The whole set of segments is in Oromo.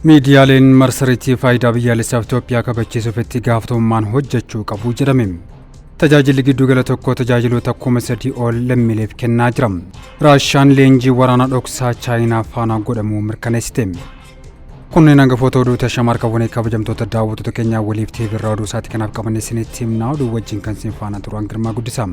Miidiyaaleen marsariitii faayidaa biyyaalessaaf Itoophiyaa kabachiisuuf itti gaafatamummaan hojjechuu qabu jedhame. Tajaajilli giddugala tokko tajaajiloota 3000 ol lammiileef kennaa jira. Raashaan leenjii waraanaa dhoksaa Chaayinaa faana godhamuu mirkaneessite. Kunneen hangafoota oduu tashamaa harka kabajamtoota daawwattoota keenyaa waliif TV irraa oduu isaati kanaaf qabanne isinitti himnaa oduu wajjin kan isin faana turan Girmaa Guddisaa.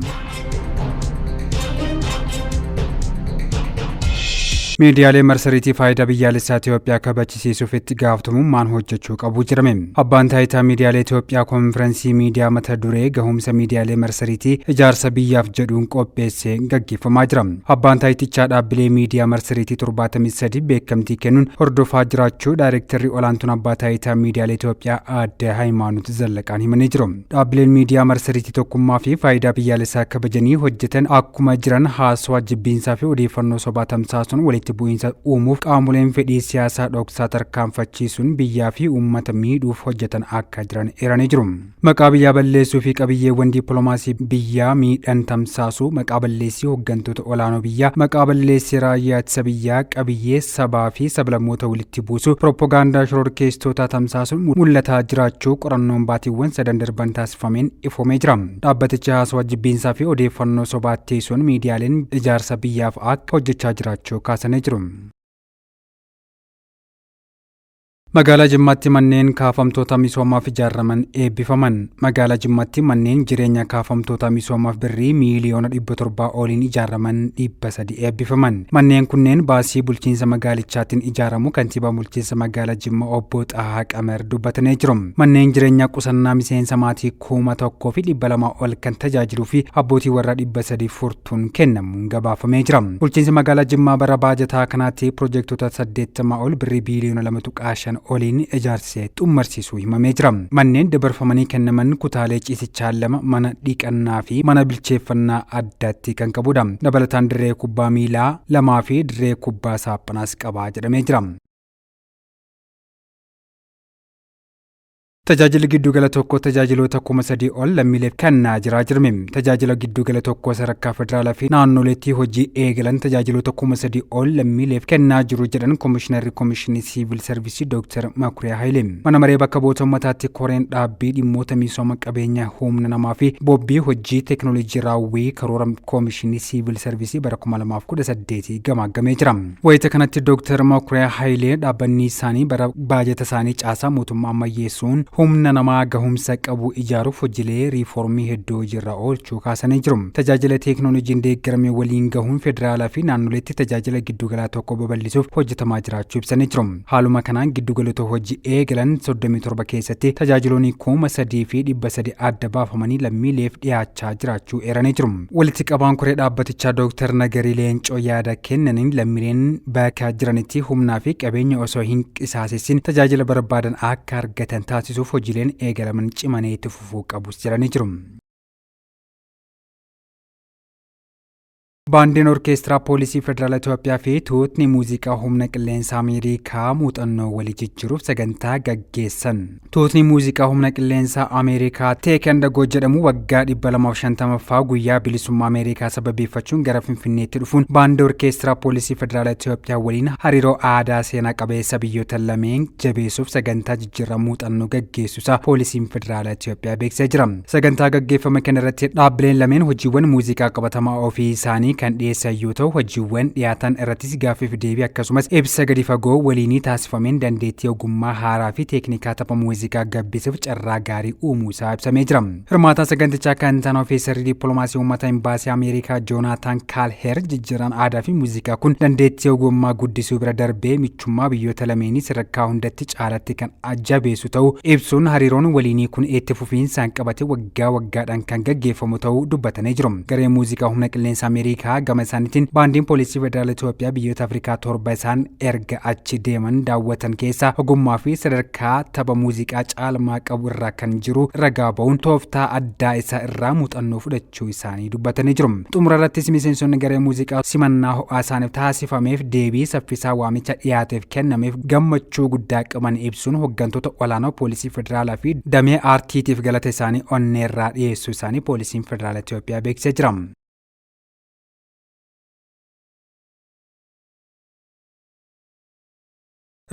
Miidiyaalee marsariitii faayidaa biyyaalessaa Itoophiyaa kabachisiisuuf itti gaafatamummaan hojjechuu qabu jedhame. Abbaan taayitaa miidiyaalee Itoophiyaa konfiraansii miidiyaa mata duree gahumsa miidiyaalee marsariitii ijaarsa biyyaaf jedhuun qopheessee gaggeeffamaa jira. Abbaan taayitichaa dhaabbilee miidiyaa marsariitii 73 beekamtii kennuun hordofaa jiraachuu daayirektarri olaantuun abbaa taayitaa miidiyaalee Itoophiyaa aadde Hayimaanoot Zallaqaan himanii jiru. Dhaabbileen miidiyaa marsariitii tokkummaa fi faayidaa biyyaalessaa kabajanii hojjetan akkuma jiran haasawaa jibbiinsaa fi odeeffannoo sobaa tamsaasuun walitti bu'iinsa uumuuf qaamoleen fedhii siyaasaa dhoksaa tarkaanfachiisuun biyyaa fi uummata miidhuuf hojjetan akka jiran eeranii jiru. Maqaa biyyaa balleessuu fi qabiyyeewwan dippiloomaasii biyyaa miidhan tamsaasuu, maqaa balleessii hooggantoota olaanoo biyyaa, maqaa balleessii raayyaa ittisa biyyaa, qabiyyee sabaa fi sablammoota walitti buusuu, pirooppogaandaa shororkeessitootaa tamsaasuun mul'ataa jiraachuu qorannoon baatiiwwan sadan darban taasifameen ifoomee jira. Dhaabbatichi haasawaa jibbiinsaa fi odeeffannoo sobaa ittisuun miidiyaaleen ijaarsa biyyaaf akka hojjechaa jiraachuu kaasanii jiru. Magaalaa Jimmaatti manneen kaafamtoota misoomaaf ijaaraman eebbifaman. Magaalaa Jimmaatti manneen jireenya kaafamtoota misoomaaf birrii miiliyoona 700 oliin ijaaraman 300 eebbifaman. Manneen kunneen baasii bulchiinsa magaalichaatiin ijaaramu kantiibaa bulchiinsa magaalaa Jimmaa obbo Xahaa Qamer dubbatanii jiru. Manneen jireenyaa qusannaa miseensa maatii 1200 ol kan tajaajiluu fi abbootii warraa 300 furtuun kennamuun gabaafamee jira. Bulchiinsi magaalaa Jimmaa bara baajataa kanaatti piroojektota 80 ol birrii biiliyoona 2.5 oliin ijaarsisee xumursiisuu himamee jira. Manneen dabarfamanii kennaman kutaalee ciisichaa lama mana dhiqannaa fi mana bilcheeffannaa addaatti kan qabudha. Dabalataan dirree kubbaa miilaa lamaa fi dirree kubbaa saaphanaas qabaa jedhamee jira. Tajaajilli giddugala tokko tajaajiloota 3000 ol lammiileef kennaa jiraa jirme. Tajaajila giddugala tokko sadarkaa federaalaa fi naannoleetti hojii eegalan tajaajiloota 3000 ol lammiileef kennaa jiru jedhan Komishinarri Komishinii Siivil Sarvisii Dooktar Makuriyaa Hayilee. Mana maree bakka bu'oota uummataatti koreen dhaabbii dhimmoota misooma qabeenya humna namaa fi bobbii hojii teekinooloojii raawwii karoora Komishinii Siivil Sarvisii bara 2018 gamaaggamee jira. Wayita kanatti Dooktar Makuriyaa Hayilee dhaabbanni isaanii bara baajata isaanii caasaa mootummaa ammayyeessuun humna namaa gahumsa qabu ijaaruuf hojiilee riiformii hedduu hojiirra oolchuu kaasanii jiru. Tajaajila teekinooloojiin deeggarame waliin gahuun federaalaa fi naannoleetti tajaajila giddugalaa tokko babal'isuuf hojjetamaa jiraachuu ibsanii jiru. Haaluma kanaan giddugaloota hojii eegalan 37 keessatti tajaajiloonni 3300 adda baafamanii lammiileef dhiyaachaa jiraachuu eeranii jiru. Walitti qabaan koree dhaabbatichaa Dooktar Nagarii Leencoo yaada kennaniin lammiileen bakka jiranitti humnaa fi qabeenya osoo hin qisaasessin tajaajila barbaadan akka argatan taasisuuf hojiileen eegalaman cimanii itti fufuu qabus jedhanii jiru. Baandiin Orkeestiraa Poolisii Federaala Itoophiyaa fi tuutni muuziqaa humna qilleensaa Ameerikaa muuxannoo walii jijjiiruuf sagantaa gaggeessan. Tuutni muuziqaa humna qilleensaa Ameerikaa Take and Go jedhamu waggaa 250ffaa guyyaa bilisummaa Ameerikaa sababeeffachuun gara Finfinneetti dhufuun baandii Orkeestiraa Poolisii Federaala Itoophiyaa waliin hariiroo aadaa seenaa qabeessa biyyoota lameen jabeessuuf sagantaa jijjiirraa muuxannoo gaggeessuusaa Poolisiin Federaala Itoophiyaa beeksisee jira. Sagantaa gaggeeffame kana irratti dhaabbileen lameen hojiiwwan muuziqaa qabatamaa ofii isaanii kan dhiyeessan yoo ta'u hojiiwwan dhiyaatan irrattis gaaffiif deebii akkasumas ibsa gadi fagoo waliinii taasifameen dandeettii ogummaa haaraa fi teeknikaa tapha muuziqaa gabbisuuf carraa gaarii uumuu isaa ibsamee jira. Hirmaataa sagantichaa kan ta'an ofiisarri dippiloomaasii uummata imbaasii Ameerikaa Joonaatan Kaalheer jijjiiraan aadaa fi muuziqaa kun dandeettii ogummaa guddisuu bira darbee michummaa biyyoota lameenii sadarkaa hundatti caalatti kan jabeessu ta'uu ibsuun hariiroon waliinii kun itti fufiinsaan qabate waggaa waggaadhaan kan gaggeeffamu ta'uu dubbatanii jiru. Gareen muuziqaa humna qilleensa Ameerikaa gama isaaniitiin baandiin poolisii federaala Itoophiyaa biyyoota Afrikaa torba isaan erga achi deeman daawwatan keessaa ogummaa fi sadarkaa tapha muuziqaa caalmaa qabu irraa kan jiru ragaa ba'uun tooftaa addaa isaa irraa muuxannoo fudhachuu isaanii dubbatanii jiru. Xumura irrattis miseensonni garee muuziqaa simannaa ho'aa isaaniif taasifameef deebii saffisaa waamicha dhiyaateef kennameef gammachuu guddaa qaban ibsuun hooggantoota olaanoo poolisii federaalaa fi damee aartiitiif galata isaanii onneerraa dhiyeessuu isaanii poolisiin federaala Itoophiyaa beeksisee jira.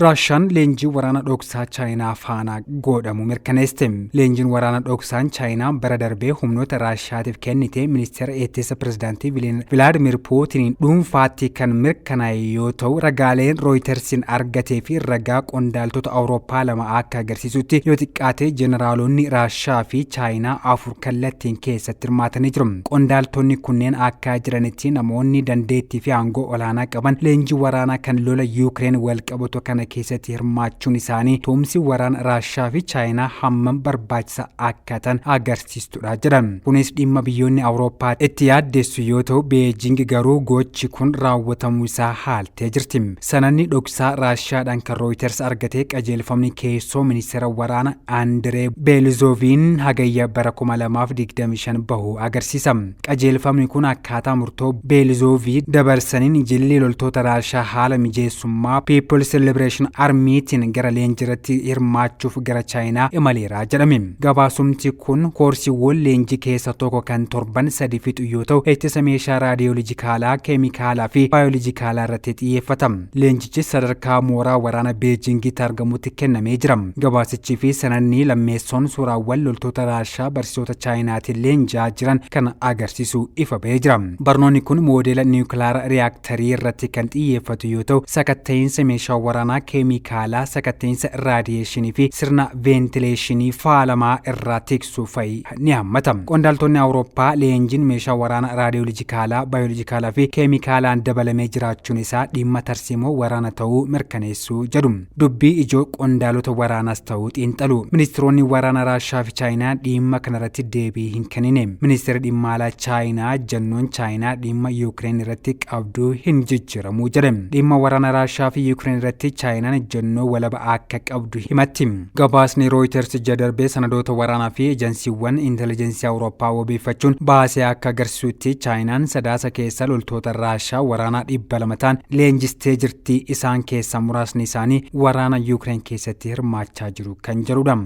Raashaan leenjii waraana dhoksaa Chaayinaa faana godhamu mirkaneessite. Leenjiin waraana dhoksaan Chaayinaa bara darbee humnoota Raashaatiif kennite ministeera ittisa pirezidaantii Vilaadimir Puutiniin dhuunfaatti kan mirkanaa'e yoo ta'u, ragaaleen Rooyitersiin argatee fi ragaa qondaaltota Awurooppaa 2 akka agarsiisutti yoo xiqqaate jeneraalonni Raashaa fi Chaayinaa 4 kallattiin keessatti hirmaatanii jiru. Qondaaltonni kunneen akka jiranitti namoonni dandeettii fi aangoo olaanaa qaban leenjii waraanaa kan lola Yuukireen wal qabatu kana keessatti hirmaachuun isaanii tumsi waraana Raashaa fi Chaayinaa hammam barbaachisa akka ta'an agarsiistudha jedhan. Kunis dhimma biyyoonni Awurooppaa itti yaaddeessu yoo ta'u, Beejing garuu gochi kun raawwatamuu isaa haaltee jirti. Sanadni dhoksaa Raashaadhaan kan Rooyiters argate qajeelfamni keessoo ministeera waraana Andiree Beelizooviin hagayya bara 2025 bahu agarsiisa. Qajeelfamni kun akkaataa murtoo Beelizoovii dabarsaniin jilli loltoota Raashaa haala mijeessummaa People's Liberation Armytiin gara leenjiirratti hirmaachuuf gara Chaayinaa imaleera jedhame. Gabaasumti kun koorsiiwwan leenjii keessa tokko kan torban 3 fixu yoo ta'u, ittisa meeshaa raadiyoolojikaalaa, keemikaalaa fi baayoloojikaalaa irratti xiyyeeffata. Leenjichi sadarkaa mooraa waraana Beejingitti argamutti kennamee jira. Gabaasichii fi sanadni lammeessoon suuraawwan loltoota Raashaa barsiisota Chaayinaatiin leenji'aa jiran kan agarsiisu ifa ba'ee jira. Barnoonni kun moodeela niwukilaara riyaaktarii irratti kan xiyyeeffatu yoo ta'u, sakatta'iinsa meeshaa waraanaa keemikaalaa, sakatta'iinsa raadiyeeshinii fi sirna veentileeshinii faalamaa irraa tiksuu fa'i ni hammata. Qondaaltonni Awurooppaa leenjiin meeshaa waraanaa raadiyoolojikaalaa, baayoloojikaalaa fi keemikaalaan dabalamee jiraachuun isaa dhimma tarsiimoo waraana ta'uu mirkaneessuu jedhu. Dubbii ijoo qondaalota waraanaas ta'uu xiinxalu. Ministiroonni waraana Raashaa fi Chaayinaa dhimma kanarratti deebii hin kennine. Ministeerri dhimma alaa Chaayinaa jannoon Chaayinaa dhimma Yuukireen irratti qabduu hin jijjiiramuu jedhe. Dhimma waraana Raashaa fi Yuukireen irratti Chaayinaan ejjennoo walaba akka qabdu himatti. Gabaasni Rooyiters ija darbee sanadoota waraanaa fi ejensiiwwan intelijeensii Awurooppaa wabeeffachuun baasee akka agarsiisutti Chaayinaan Sadaasa keessa loltoota Raashaa waraanaa 200 ta'an leenjistee jirti. Isaan keessaa muraasni isaanii waraana Yuukireen keessatti hirmaachaa jiru kan jedhudha.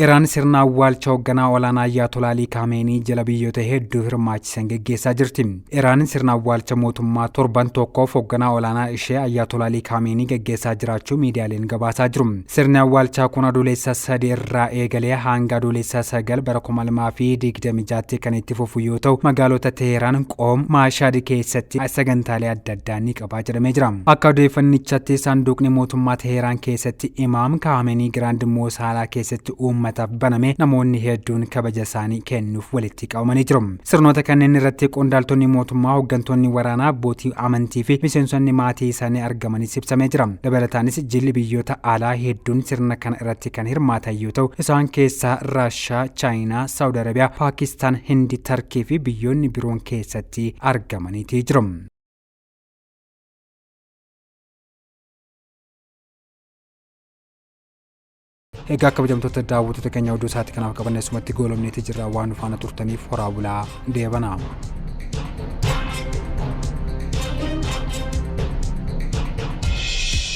Iraan sirna awwaalcha hoogganaa olaanaa Ayyaatolaa Alii Kaameenii jala biyyoota hedduu hirmaachisan geggeessaa jirti. Iraan sirna awwaalcha mootummaa torban tokkoof hoogganaa olaanaa ishee Ayyaatolaa Alii Kaameenii geggeessaa jiraachuu miidiyaaleen gabaasaa jiru. Sirni awwaalchaa kun Adoolessa 3 irraa eegalee hanga Adoolessa 9 bara 2026tti kan itti fufu yoo ta'u, magaalota Teheraan, Qoom, Maashaad keessatti sagantaalee adda addaa ni qaba jedhamee jira. Akka odeeffannichatti saanduqni mootummaa Teheraan keessatti Imaam Kaameenii Giraand Moosaalaa keessatti uummataaf baname namoonni hedduun kabaja isaanii kennuuf walitti qabamanii jiru. Sirnoota kanneen irratti qondaaltonni mootummaa, hooggantoonni waraanaa, abbootii amantii fi miseensonni maatii isaanii argamanis ibsamee jira. Dabalataanis jilli biyyoota alaa hedduun sirna kana irratti kan hirmaatan yoo ta'u, isaan keessaa Raashaa, Chaayinaa, Saawud Arabiyaa, Paakistaan, Hindi, Tarkii fi biyyoonni biroon keessatti argamaniitii jiru. Egaa kabajamtoota daawwattoota keenya oduu isaatti kanaaf qabanne asumatti goolabneeti jirra. Waan nu faana turtaniif horaa bulaa deebanaa.